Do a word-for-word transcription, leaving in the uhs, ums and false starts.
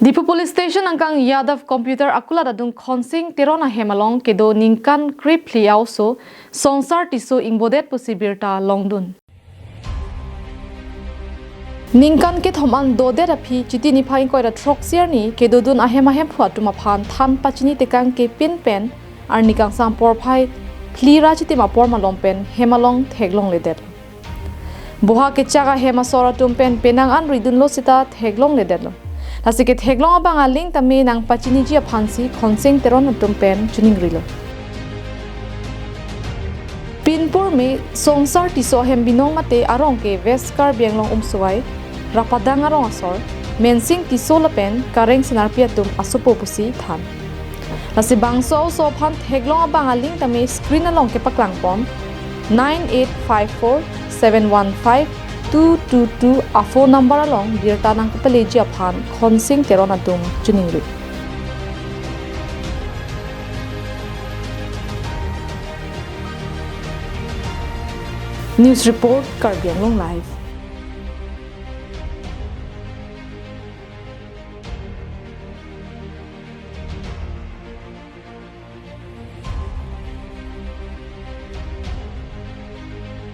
Diphu Police Station angkang Yadav Computer akulat adung Khonsing Teron ahem along kedo ningkan krephli a-oso Songsar Tisso ingbodet pusi birta longdun. Ningkan kethom an dodet aphi Chiti niphai ingkoi ra throksi arni kedodun ahem ahemphu atum aphan than pachini tekang kepin pen arni kangsam porphai phli ra chitim apor malom pen hem along theklongledet. Boha kechak ahem asor atum pen penang an ridunlo seta theklongledetlo. Lasi ketheklong abang aling tame nangpachiniji aphansi Khonsing Teron atum pen chiningrilo. Pinpur me Songsar Tisso ahem binong mate arong ke West Karbi Anglong Umsowai, Rapadang arong asor, Mensing Tisso lapen Kareng Senarpi atum asopo pusi than. Lasi bangso a-oso aphan theklong abang aling tame screen along kepaklang pon, nine eight five four seven one five two two two a-phone number along birta nangkepaleji aphan Khonsing Teron atum chiningri. News report, Karbi Anglong Live.